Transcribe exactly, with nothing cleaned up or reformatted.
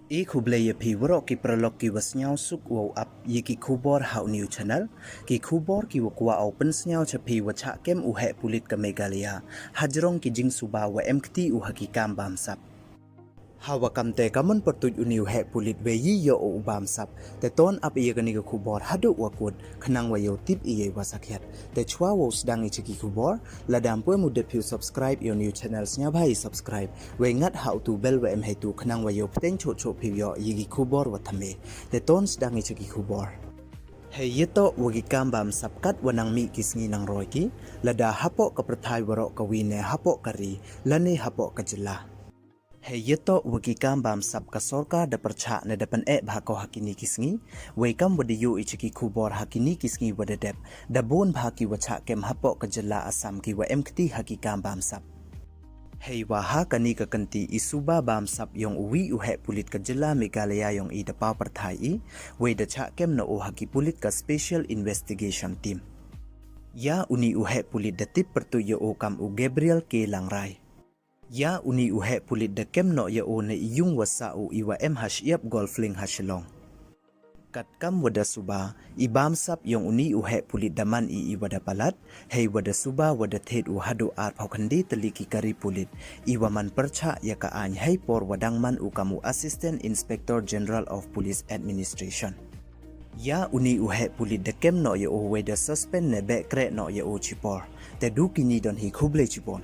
I khublei ïa phi waroh ki paralok ki wa sñiaw suk wow ap ïa ki khubor ha u new channel. Ki khubor ki wa kwah u pynsñiaw cha phi wa chah kem u heh pulit ka Meghalaya hajrong ki jingsuba wa em kti u ha ki kam bamsap. Ha wa kam te ka mon pyrtuit u ni u heh pulit wei yi yoh u bamsap. Te ton ap ïa kani ka khubor haduh wa kut khnang wa yoh tip ïa wa sakhiat. Te chwa wow sdang i cha ki khubor, lada ym pu em u dep phi u subscribe ïa u new channel sñiawbha i subscribe. Wei ngat ha u tu bell wa em hei tu khnang wa yoh pteng choh choh phi yoh ïa ki khubor wa thymme. Te ton sdang i cha ki khubor. Hei ïa toh wa ki kam bamsap kat wa nang mih ki sngi nang roi ki, lada hapoh ka pyrthai waroh ka wi ne hapoh ka ri, lane hapoh ka jylla. Hei ïa toh wa ki kam bamsap ka sorkar da pyrchah ne da pyneh bha ko ha kini ki sngi. Wei kam wa da yoh i cha ki khubor ha kini ki sngi wa da dep, da bun bha ki wa chah kem hapoh ka jylla Assam ki wa em kti ha ki kam bamsap. Hei wa ha kani ka kynti i suba bamsap yong u wi u heh pulit ka jylla Meghalaya yong i da paw pyrthai i, wei da chah kem noh u ha ki pulit ka Special Investigation Team. Ïa u ni u heh pulit da tip pyrtuit ïa u kam u Gabriel K Langrai. Ïa u ni u heh pulit da kem noh ïa u na i yung wa sah u i wa em ha shyiap Golf Link ha Shillong. Kat kam wa da suba, i bamsap yong u ni u heh pulit da man i i wa da palat, hei wa da suba wa da thied u haduh arphaw khyndai tylli ki kari pulit, i wa man pyrchah ïa ka aiñ hei por wa dang man u kam u Assistant Inspector General of Police Administration. Ïa u ni u heh pulit da kem noh ïa u wei da suspend ne beh kreh noh ïa u chipor. Te du kini don hi, khublei chibun.